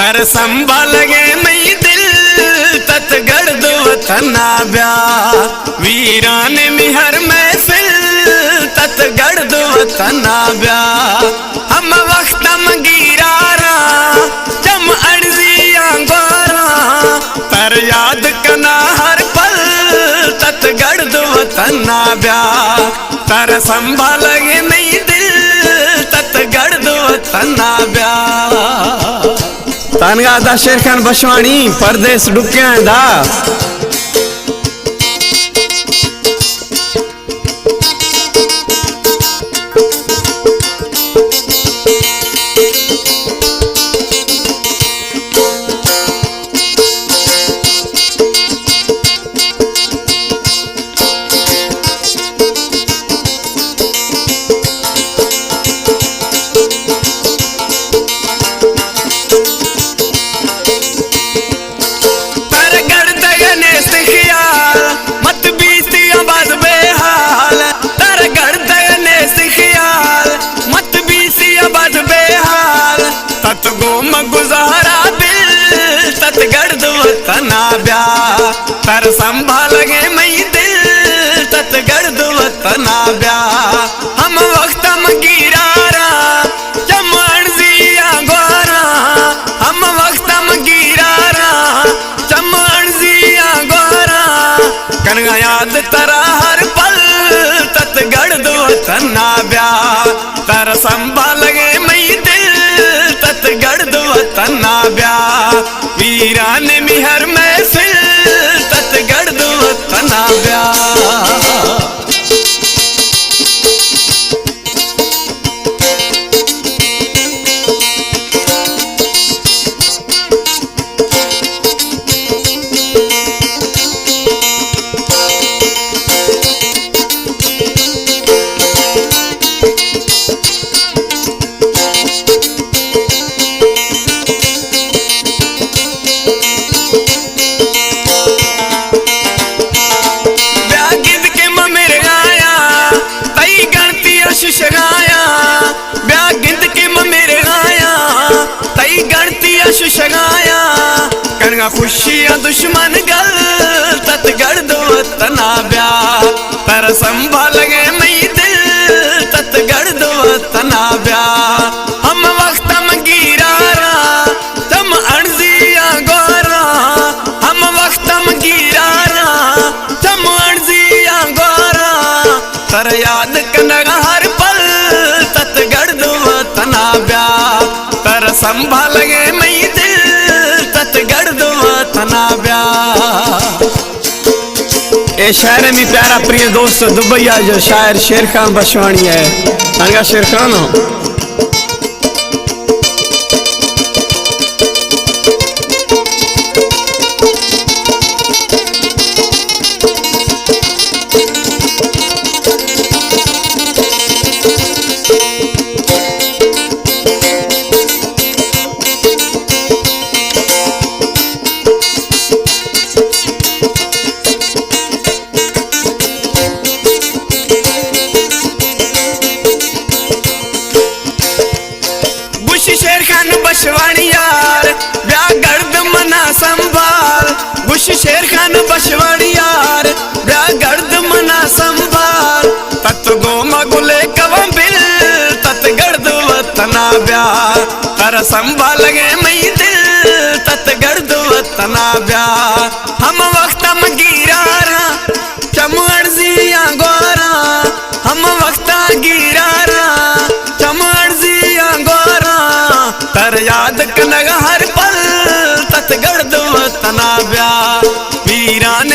تر سنبھالگے مئی دل، تت گڑد وطنا بیا۔ ویران می ہر محفل، تت گڑد وطنا بیا۔ ہم وخت ہم گیرارا، چم اڑزیاں گوارا، تر یاد کنا ہر پل، تت گڑد وطنا بیا۔ تر سنبھالگے مئی دل، تت گڑد وطنا بیا۔ تانگا دا شیر خان بشوانی پردیس ڈکیاں دا۔ تر گڑدگ نیست خیال، مت بیستی آباد بے حال۔ تر گڑدگ نیست خیال، مت بیستی آباد بے حال۔ تت گوم گزارا بل، تت گڑد وطنا بیا۔ تر سنبھالگے مئی دل، تت گڑد وطنا بیا۔ ہم وخت ہم گیرارا، چم اڑزیاں گوارا، ہم وخت ہم گیرارا، چم اڑزیاں گوارا۔ کنگا یاد ترا ہر پل، تت گڑد وطنا بیا۔ تر سنبھالگے مئی دل، تت گڑد وطنا بیا۔ ویران می ہر محفل، تت گڑد وطنا بیا۔ بیا گند کے مہ مرغایا، تئی گنتی اششغایا۔ بیا گند کے مہ مرغایا، تئی گنتی اششغایا۔ کنگا خوشیاں دشمن گل، تت گڑد وطنا بیا۔ تر سنبھالگے مئی دل، تت گڑد وطنا بیا۔ ہم وخت ہم گیرارا، چم اڑزیاں گوارا، ہم وخت ہم گیرارا، چم اڑزیاں گوارا۔ تر یاد کنگا ہر پل، تت گڑد وطنا بیا۔ تر سنبھالگے مئی دل، تت گڑد وطنا بیا۔ اے شاعر می پیارا پریہ دوست دبئی آ جو شاعر شیر خان بشوانی ہے۔ انگا شیر خان ہو۔ گوش شیر خان بشوانی یار، بیا گڑد منا سنبھال۔ گوش شیر خان بشوانی یار، بیا گڑد منا سنبھال۔ تت گوما گلے کواں بل، تت گڑد وطنا بیا۔ تر سنبھالگے مئی دل، تت گڑد وطنا بیا۔ ہم وخت ہم گیرارا، چم اڑزیاں گوارا، ہم وختا گیرارا، چم اڑزیاں گوارا۔ تر یاد کنگا ہر پل، تت گڑد وطنا بیا۔ ویران